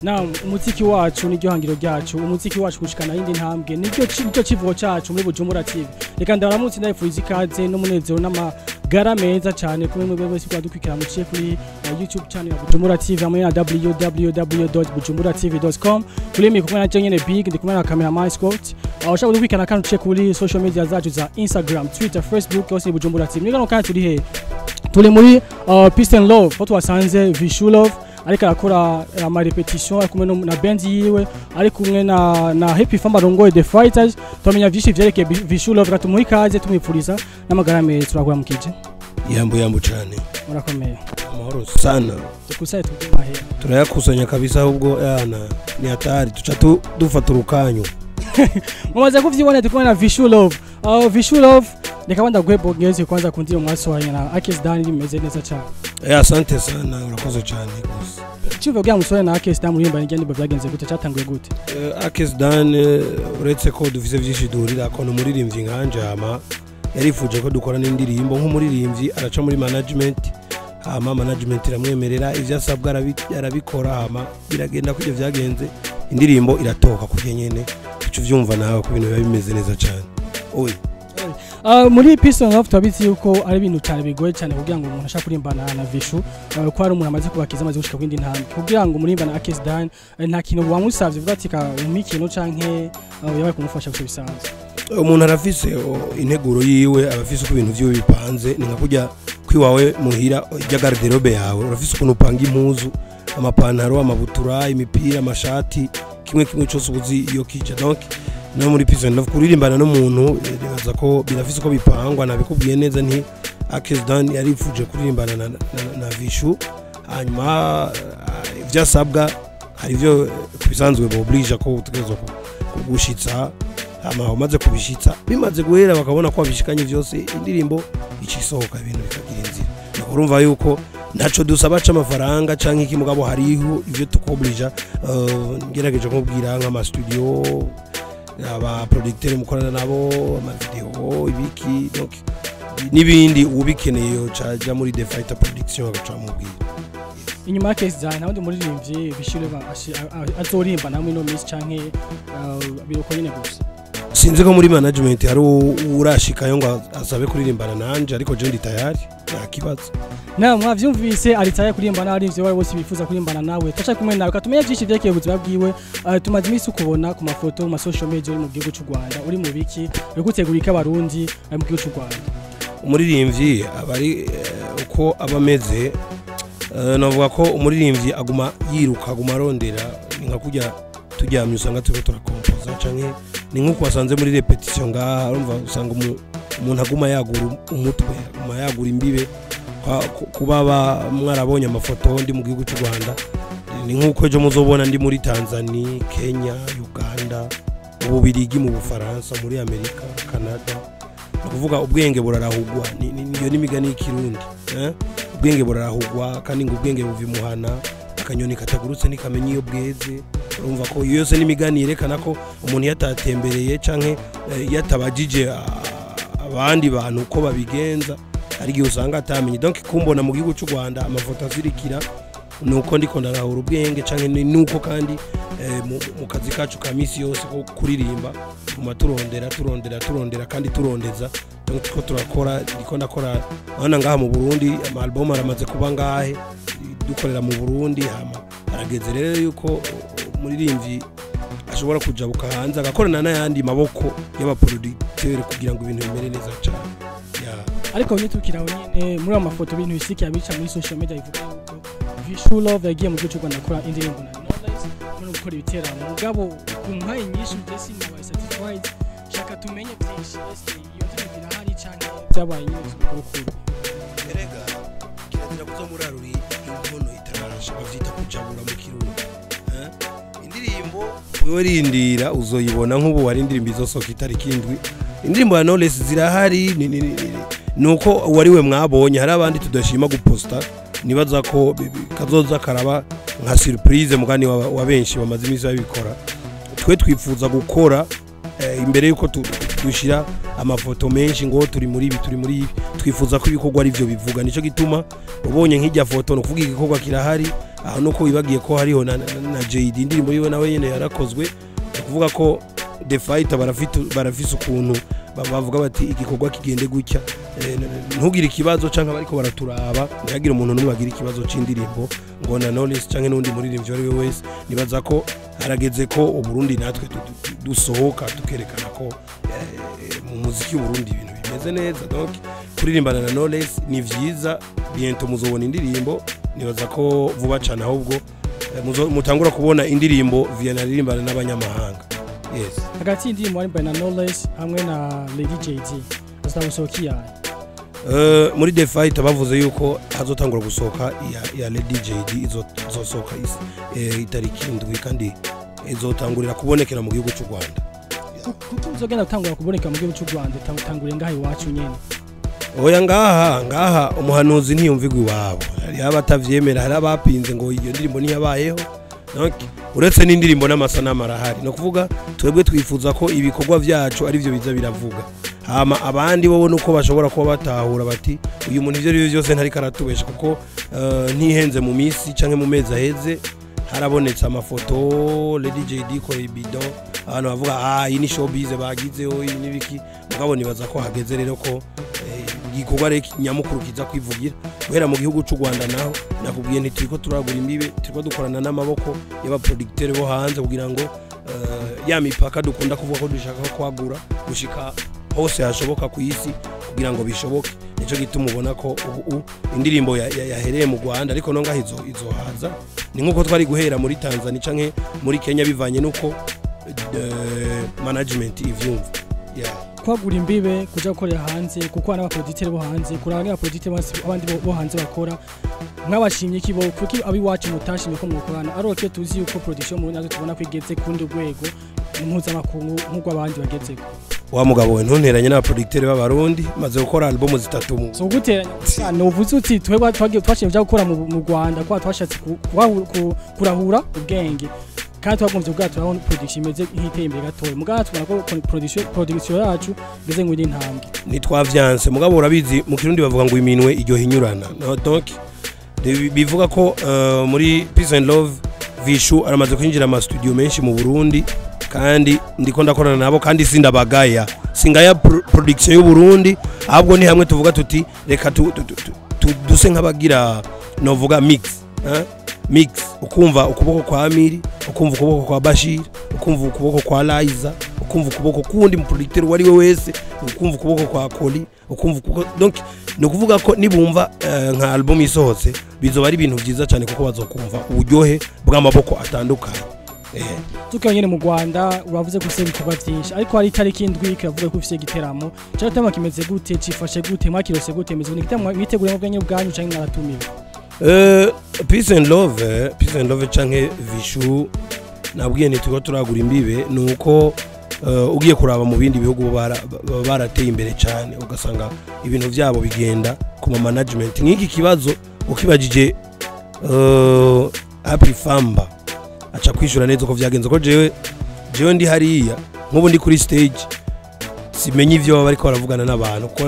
Na umuziki wacu niryo hangiro ryacu, umuziki wacu gushikana yindi ntambwe niryo civugo cacu muri Bujumbura TV. Reka ndaramutse, ndayifuriza ikaze n'umunezero n'amagara meza cyane kuri mwebwe wese kwadukwikira muciye kuri YouTube channel ya Bujumbura TV hamwe na www.bujumburatv.com. Kuri mi kumwe na je nyene Big, ndi kumwe na cameraman Scott. Aho ushaka kudukwikana kandi uciye kuri social media zacu za Instagram, Twitter, Facebook, hose ni Bujumbura TV. Nigano kandi turi he? Turi muri Peace and Love, aho twasanze Vishu Love ariko arakora ama répétition, ari kumwe na band yiwe, ari kumwe na Happy Famba arongoye The Fighters. Turamenya vyinshi vyerekeye Vishu Love. Reka ikaze, tumwipfuriza n'amagara meza. Turakora mukije. Yambo yambo cyane. Murakomeye? Amahoro sana. Tukusaye tugume mahera. Turayakusanya kabisa, ahubwo yana ni hatari, tuca dufata urukanyu. Mumaze kuvyibona, turi kumwe na Vishu Love. Vishu Love, reka wanda guhe bongeze kwanza ku ndirimbo mwasohoranye na Akes Dan, bimeze neza cyane. Asante sana, urakoze cyane rwose. Cyuve kugira musore na Akes Dan muririmba n'igende, byagenze gute? Cyatanguye gute? Akes Dan, uretse ko dufise vyinshi duhurira ko n'umuririmbyi nkanje, hama yarifuje ko dukora n'indirimbo nk'umuririmbyi, araca muri management, hama management iramwemerera ivyo asabwa, arabikora, hama biragenda kujya vyagenze, indirimbo iratoka kurya nyene, uca uvyumva nawe ko ibintu biba bimeze neza cyane. Oye. Muri Peace and Love turabizi yuko ari ibintu cyane bigoye cyane kugira ngo umuntu ashaka kurimbana na Vishu, ko ari umuntu amaze kubakiza, amaze gushika kwindi ntambwe, kugira ngo murimbana Akes Dan, nta kintu wamusavye uvuga ati ka umikino canke yabaye kumufasha gusa bisanzwe? Umuntu arafise integuro yiwe, aba afise uko ibintu vyiwe bipanze. Ni nka kurya kwiwawe muhira ijya garde-robe yawe, urafise ukuntu upanga impuzu, amapantaro, amabutura, imipira, amashati, kimwe kimwe cyose ubuzi iyo kija. Donc no muri Peace and Love kuririmbana n'umuntu, nibaza ko birafise uko bipangwa. Nabikubwiye neza nti Akes Dan yarifuje kuririmbana na Vishu, hanyuma ivyo asabwa hari ivyo ku bisanzwe boblija ko utegerezwa kugushitsa, hama umaze kubishitsa, bimaze guhera, bakabona ko wabishikanye vyose, indirimbo icisohoka, ibintu bikagira inzira. Urumva yuko ntaco dusaba c'amafaranga canke iki, mugabo hariho ivyo tukoblija. Ngerageje kumubwira nk'ama studio, aba producteur mukorana nabo, ama video, ibiki, donc n'ibindi ubikeneye yoca muri The Fighter Production agacamubwira. Inyuma ya Akes Dan, nta wundi muririmbyi Vishu Love azorimba namwe ino minsi canke biruko nyene gusa? Sinzi ko muri management hari urashikayo ngo asabe kuririmbana nanje, ariko je ndi tayari, nta kibazo. Na mwavyumvise, ari tayari kuririmba n'abarimvyi bari bose bifuza kurimbana nawe. Turacyari kumwe nawe, katumenye byinshi vyerekeye ubuzima bwiwe. Tumaze iminsi ukubona ku mafoto mu ma social media uri mu gihugu cy'u Rwanda. Uri mu biki? Uri gutegura iki Abarundi mu gihugu cy'u Rwanda? Umuririmbyi aba ari uko aba ameze, navuga ko umuririmbyi aguma yiruka, aguma arondera. Ni nka kurya turyamye usanga turiko turakompoza, canke ni nk'uko wasanze muri répétition ngaha. Urumva usanga umuntu aguma yagura umutwe, aguma yagura imbibe. Kuba mwarabonye amafoto ndi mu gihugu cy'u Rwanda, ni nk'uko ejo muzobona ndi muri Tanzania, Kenya, Uganda, mu Bubirigi, mu Bufaransa, muri Amerika, Canada. Ni ukuvuga ubwenge burarahugwa. Iyo n'imigani y'ikirundi, eh? Ubwenge burarahugwa, kandi ngo ubwenge buva imuhana, akanyoni katagurutse ntikamenya iyo bweze. Urumva ko iyo yose n'imigani yerekana ko umuntu iyo atatembereye canke iyo atabajije abandi bantu uko babigenza, hari igihe usanga atamenye. Donc kumbona mu gihugu cy'u Rwanda amafoto azirikira, nuko ndiko ndarahura ubwenge, canke ni nuko kandi mu kazi kacu ka misi yose ko kuririmba tuguma turondera, turondera, turondera kandi turondeza. Donc turiko turakora, ndiko ndakora hano ngaha mu Burundi, ama album aramaze kuba ngahe dukorera mu Burundi, hama harageze rero yuko umuririmbyi ashobora kujabuka hanze agakorana n'ayandi maboko y'abaproducteur kugira ngo ibintu bimere neza cyane, yeah. Ariko nyine aho nyine muri ayo mafoto, ibintu bisikiye abica muri social media bivuga yuko Vishu Love yagiye mu gihugu cy'u Rwanda gukora indirimbo na Knowless no gukora ibiteramo, mugabo ku mpaye nyinshi njye sinabaye satisfied. Shaka tumenye byinshi. Ese iyo ndirimbo irahari canke byabaye nyine kuri? Erega kirazira kuza murarura inkono itarasha, bavyita kujabura mu Kirundi, eh? Indirimbo wewe rindira uzoyibona. Nk'ubu wari indirimbo izosohoka itariki 7, indirimbo ya Knowless zirahari. Nuko wari we mwabonye, hari abandi tudashima guposta, nibaza ko kazoza karaba nka surprise mugani wa benshi bamaze iminsi babikora. Twe twifuza gukora imbere yuko dushira amafoto menshi ngo turi muri ibi, turi muri ibi. Twifuza ko ibikorwa ari byo bivuga. Nico gituma ubonye nk'ijya foto, no kuvuga igikorwa kirahari. Aho nuko wibagiye ko hariho na JD, indirimbo yiwe nawe nyene yarakozwe. Ni ukuvuga ko The Fighter barafise ukuntu bavuga bati igikorwa kigende gutya. Ntugire ikibazo canke bariko baraturaba, ntihagire umuntu n'umwe agira ikibazo c'indirimbo ngo na Knowless canke n'undi muririmbyi uwo ari we wese. Nibaza ko harageze ko Uburundi natwe dusohoka tukerekana ko mu muziki w'Uburundi ibintu bimeze neza. Donc kuririmbana na Knowless ni vyiza, bientôt muzobona indirimbo. Nibaza ko vuba cane ahubwo mutangura kubona indirimbo Vianney aririmbana n'abanyamahanga, yes. Hagati y'indirimbo warimbanye na Knowless hamwe na Lady JD, azagusohoka iyahe? Muri The Fight bavuze yuko hazotangura gusohoka iya Lady JD, izosohoka itariki 7, kandi izotangurira kubonekera mu gihugu cy'u Rwanda. Kuko uzogenda gutangura kuboneka mu gihugu cy'u Rwanda, utanguriye ngaha iwacu nyene? Oya, ngaha umuhanuzi ntiyumvigwa iwabo. Hari abatavyemera, hari abapinze ngo iyo ndirimbo ntiyabayeho. Donc uretse n'indirimbo n'amasanamu arahari. No kuvuga twebwe twifuza ko ibikorwa vyacu ari byo biza biravuga, hama abandi bo nuko bashobora kuba batahura bati uyu muntu ivyo arivyo byose ntariko aratubesha, kuko ntihenze mu misi canke mu mezi aheze harabonetse amafoto Lady JD ko ibido, abantu bavuga: "Ah, iyi ni showbiz bagizeho, iyi nibiki." Mugabo nibaza ko hageze rero ko igikorwa rero nyamukuru kiza kwivugira guhera mu gihugu cy'u Rwanda. Naho nakubwiye nti turiko turagura imbibe, turiko dukorana n'amaboko y'abaproducteur bo hanze kugira ngo ya mipaka dukunda kuvuga ko dushaka kwagura gushika hose hashoboka ku isi kugira ngo bishoboke. Nico gituma ubona ko ubu indirimbo yahereye mu Rwanda, ariko no ngaho izohaza. Ni nkuko twari guhera muri Tanzania canke muri Kenya, bivanye nuko management ivyumva, yeah. Kwagura imbibe, kuja gukorera hanze, kuko hari n'abaproducteur bo hanze, kuraba n'abaproducteur abandi bo hanze bakora, mwabashimye iki bo? Kuki abiwacu mutashimye ko mukorana, aroke tuzi yuko production mu nazo tubona ko igeze kundi rwego mpuzamakungu nk'uko abandi bagezeko? Wa mugabo we, ntunteranye n'abaproducteur b'Abarundi. Maze gukora album zitatu mu So guteranya gusa novuze uti twebwe twagiye twashimye bya gukora mu Rwanda kwa twashatse kurahura ubwenge, kandi twagombye ubwato turabona production imeze nk'iteye imbere gatoya, mugabo tubona ko production yacu igeze ngo indi ntambwe. Ntitwavyanse, mugabo urabizi mu Kirundi bavuga ngo iminwe iryoha inyurana. No, donc bivuga ko muri Peace and Love Vishu aramaze kwinjira ama studio menshi mu Burundi, kandi ndiko ndakorana nabo, kandi sindabagaya, singaya production y'u Burundi. Ahubwo ni hamwe tuvuga tuti reka duse nk'abagira novuga mix, eh? Mix, ukumva ukuboko kwa Amiri, ukumva ukuboko kwa Bashir, ukumva ukuboko kwa Liza, ukumva ukuboko kundi mu producteur uwo ari we wese, ukumva ukuboko kwa Koli, ukumva ukuboko. Donc ni ukuvuga ko nibumva nka album isohotse bizoba ari ibintu byiza cyane, kuko bazokumva uburyohe bw'amaboko atandukanye. Tukiba nyene mu Rwanda, uravuze ko ufise ibikorwa vyinshi, ariko hari itariki 7 kiravuga ko ufise igiteramo. Cyo giteramo kimeze gute? Cifashe gute? Mwakirose gute? Meze gute? Igiteramo mwiteguriye mu bwenye bwanyu canke mwaratumiwe? Peace and Love, Peace and Love canke Vishu, nabwiye nti turiko turagura imbibe. Nuko ugiye kuraba mu bindi bihugu baba barateye imbere cyane, ugasanga ibintu vyabo bigenda ku ma management. Nk'iki kibazo ukibajije Happy Famba aca kwishura neza uko vyagenze, ko jewe ndi hariya nk'ubu ndi kuri stage, simenye ivyo baba bariko baravugana n'abantu, kuko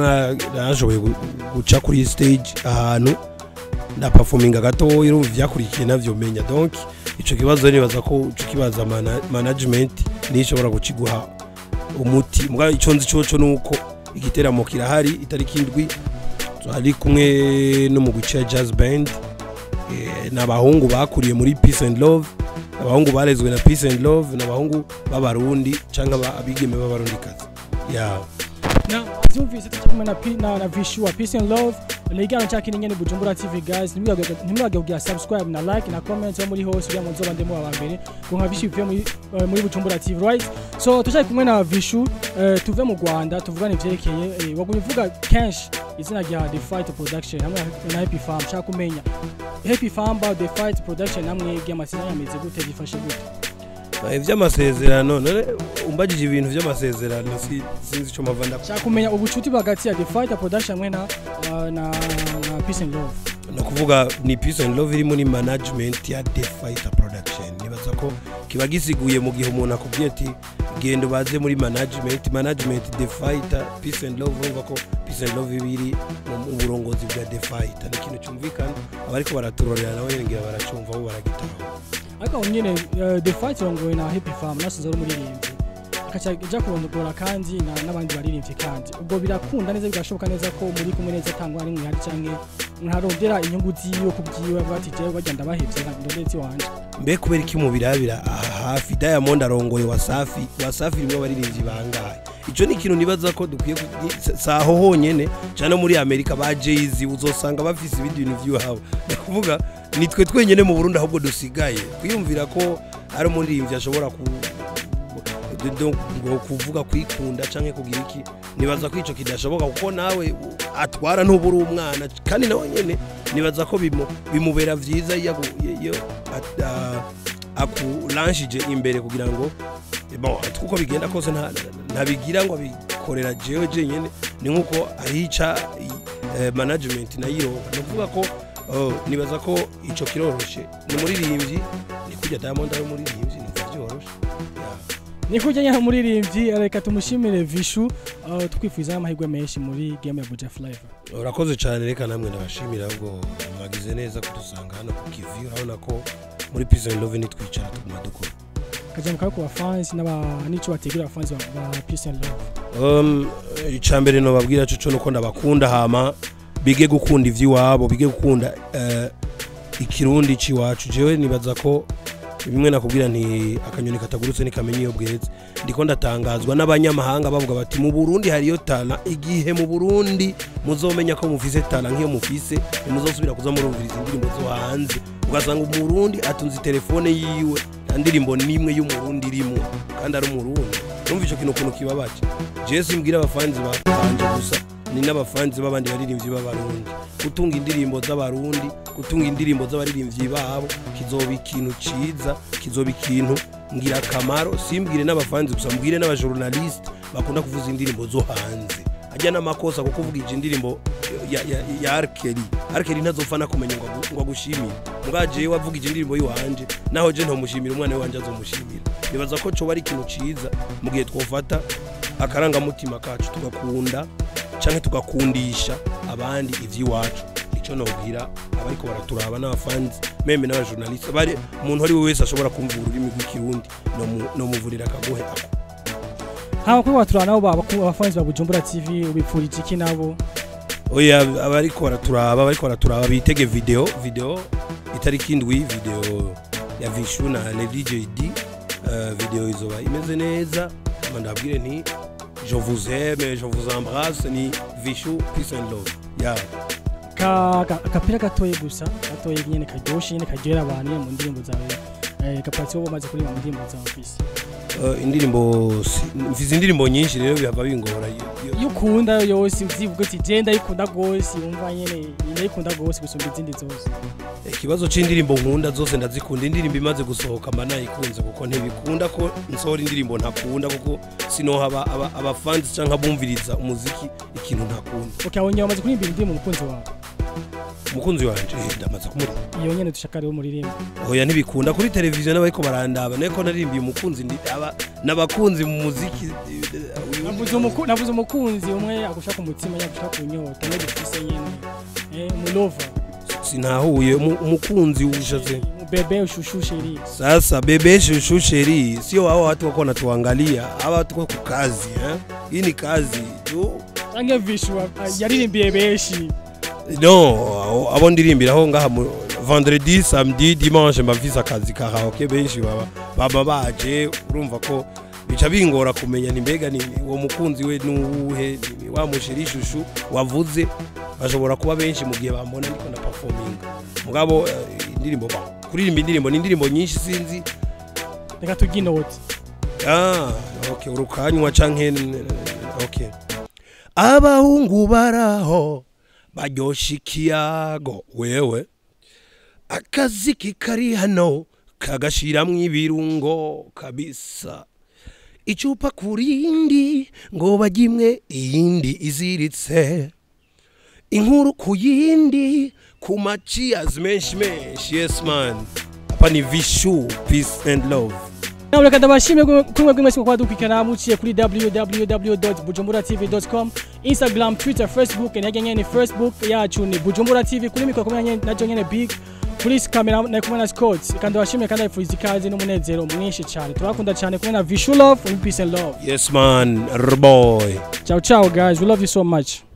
narashoboye guca kuri stage ahantu ndaperforminga gatoya, urumva ivyakurikiye navyo menya. Donc ico kibazo nibaza ko uco kibaza management niyo ishobora guciguha umuti. Mugabo ico nzi coco nuko igiteramo kirahari itariki 7, ari kumwe no mu guca jazz band, n'abahungu bakuriye muri Peace and Love, abahungu barezwe na Peace and Love, n'abahungu b'Abarundi canke abigeme b'Abarundikazi, yeah. Na vyumvise, turi kumwe na Vishu wa Peace and Love. Ni ikiganiro cya kindi nyene, Bujumbura TV. Guys, ntimwibagire kugira subscribe na like na comment aho muri hose, kugira ngo nzoba ndemo aba mbere ngo nka Vishu bivuye muri Bujumbura TV, right? So turi kumwe na Vishu. Tuve mu Rwanda, tuvugane ivyerekeye wagumye uvuga kenshi izina rya The Fight Production hamwe na Happy Farm. Shaka kumenya Happy Farm ba The Fight Production namwe amasezerano yameze gute, gifashe gute? Ivy'amasezerano none umbajije ibintu vy'amasezerano, sinzi ico mpava ndakora. Shaka kumenya ubucuti hagati ya The Fight Production hamwe na Peace and Love. No kuvuga ni Peace and Love iri muri management ya The Fighter Production. Nibaza ko Kiba gisiguye mu gihe umuntu akubwiye ati genda ubaze muri management The Fighter Peace and Love, urumva ko Peace and Love ibiri mu burongozi bwa The Fighter. Ni ikintu cyumvikana, abariko baraturorera nabo nyene ngira baracumva, bo baragitaho. Ariko aho nyene The Fight rongowe na Happy Farm, nasoza ari umuririmbyi, akaca ija kurondogora kandi n'abandi baririmbyi, kandi ubwo birakunda neza, bigashoboka neza ko muri kumwe neza, atangwa ari mwihari canke ntarondera inyungu ziwe ku byiwe, avuga ati jewe barya ndabahevye, ndondera iziwanje. Mbe kubera iki mubirabira aha hafi? Diamond arongoye Wasafi, Wasafi rimwe abaririmbyi bangahe? Ico ni ikintu nibaza ko dukwiye saho honyene cyane. Muri Amerika ba Jay-Z uzosanga bafise ibindi bintu vy'iwabo. Ndakuvuga nitwe twenyene mu Burundi ahubwo dusigaye kwiyumvira ko ari umuririmbyi ashobora ku donc ngo kuvuga kwikunda canke kugira iki. Nibaza ko ico kidashoboka, kuko nawe atwara ntubura umwana, kandi nawe nyene nibaza ko bimubera vyiza iyo akulanshije imbere kugira ngo, bon, kuko bigenda kose ntabigira ngo abikorera jewe jenyene, ni nkuko ahica management nayironka. Ni ukuvuga ko, oh, nibaza ko ico kiroroshe, ni umuririmbyi, ni kurya Diamond ari umuririmbyi, numva vyoroshe. Yeah. Ni kurya nyine umuririmbyi. Reka tumushimire Vishu, tukwifuza amahirwe menshi muri game ya Buja Flavor. Urakoze cyane, reka namwe ndabashimira, ahubwo mwagize neza kudusanga hano ku kivi. Urabona ko muri Peace and Love nitwicara, tuguma dukora. Kajya mu ku bafans n'aba n'ico bategura abafans ba Peace and Love. Icambere no babwira cyo nuko ndabakunda, hama bige gukunda ivy'iwabo, bige gukunda ikirundi ciwacu. Jewe nibaza ko bimwe nakubwira nti akanyoni katagurutse ntikamenya iyo bweze. Ndiko ndatangazwa n'abanyamahanga bavuga bati mu Burundi hariyo talent. Igihe mu Burundi muzomenya ko mufise talent nk'iyo mufise, ntimuzosubira kuza murumviriza indirimbo zo hanze. Ugasanga umurundi atunze telefone yiwe, nta ndirimbo n'imwe y'umurundi irimo kandi ari umurundi. Numva ico kintu ukuntu kibabaje. Jewe simbwira abafanzi banje gusa, ni n'abafanzi b'abandi baririmbyi b'abarundi. Gutunga indirimbo z'abarundi, gutunga indirimbo z'abaririmbyi babo, kizoba ikintu ciza, kizoba ikintu ngirakamaro. Simbwire n'abafanzi gusa, mbwire n'abajournaliste bakunda kuvuza indirimbo zo hanze. Ajya n'amakosa, kuko uvugije indirimbo ya R. Kelly, R. Kelly ntazopfa nakumenya ngo agushimire. Muga jewe wavugije indirimbo yiwanje, naho je ntomushimira, umwana wanje azomushimira. Nibaza ko coba ari ikintu ciza mu gihe twofata akarangamutima kacu tugakunda canke tugakundisha abandi ivy'iwacu. Nico nobwira abariko baraturaba n'abafanzi, même n'abajournaliste, bari umuntu ari we wese ashobora kumva ururimi rw'ikirundi, no muvurira akagohe ako. Hama kuri batura nabo abafanzi ba Bujumbura TV, ubipfurije iki nabo? Oya, abariko baraturaba bitege video itariki 7, video ya Vishu na Lady JD. Video izoba imeze neza. Hama ndabwire nti je vous aime, je vous embrasse. Ni Vishu, Peace and Love, yeah. Akapira gatoye gusa, gatoye nyene, karyoshe nyene, karyohera abantu nyene mu ndirimbo zawe, kapati wowe bamaze kuririmba mu ndirimbo zawe ufise. Indirimbo mfise indirimbo nyinshi, rero bihava bingora. Iyo ukunda yose uzivuga uti je ndayikunda gose, wumva nyene ndayikunda gose gusumba izindi zose. Ikibazo c'indirimbo nkunda, zose ndazikunda. Indirimbo imaze gusohoka mba nayikunze, kuko ntibikunda ko nsohora indirimbo ntakunda, kuko sinoha abafanzi canke abumviriza umuziki ikintu ntakunda. Okay, aho nyuma bamaze kuririmba indirimbo umukunzi wawe? Umukunzi wanje, ndamaze kumurira. Iyo nyene dushaka rero muririmba. Oya, ntibikunda kuri televiziyo n'abariko barandaba, niko naririmbiye umukunzi aba n'abakunzi mu muziki. Navuze umukunzi umwe agushaka umutima, yagushaka kunyota no dufise nyene, umulova. Sinahuye umukunzi ushatse. Bébé chouchou chéri. Sasa bébé chouchou chéri, sio hao watu wako wanatuangalia, hawa watu wako kazi, eh? Hii ni kazi tu. Canke Vishu yaririmbiye benshi. No, abo ndirimbiraho ngaha vendredi, samedi, dimanche mba mfise akazi karaoke, benshi baba baje. Urumva ko bica bingora kumenya ni mbega ni uwo mukunzi we nuwuhe, ni wa mu chéri chouchou wavuze. Bashobora kuba benshi mu gihe bambona ndiko nda performing. Mugabo indirimbo ba kuririmba indirimbo ni indirimbo nyinshi, sinzi. Reka turye inoti. Ah, okay, urukanywa canke okay. Abahungu baraho baryosha ikiyago, wewe akaziki kari hano kagashiramwo ibirungo kabisa, icupa kurindi ngo bajimwe iyindi iziritse inkuru ku yindi ku machias menshi menshi. Yes man, hapa ni Vishu, Peace and Love. Nawe reka ndabashimire kuri mwebwe mwese kuba dukurikirana muciye kuri www.bujumburatv.com, Instagram, Twitter, Facebook ni nyene. Facebook yacu ni Bujumbura TV. Kuri mikoro kumwe na nyene Big, kuri kamera na kumwe na Scott. Kandi ndabashimire kandi ndabifuriza ikaze n'umunezero mwinshi cyane. Turabakunda cyane kumwe na Vishu Love, peace and love. Yes man, boy. Ciao ciao guys, we love you so much.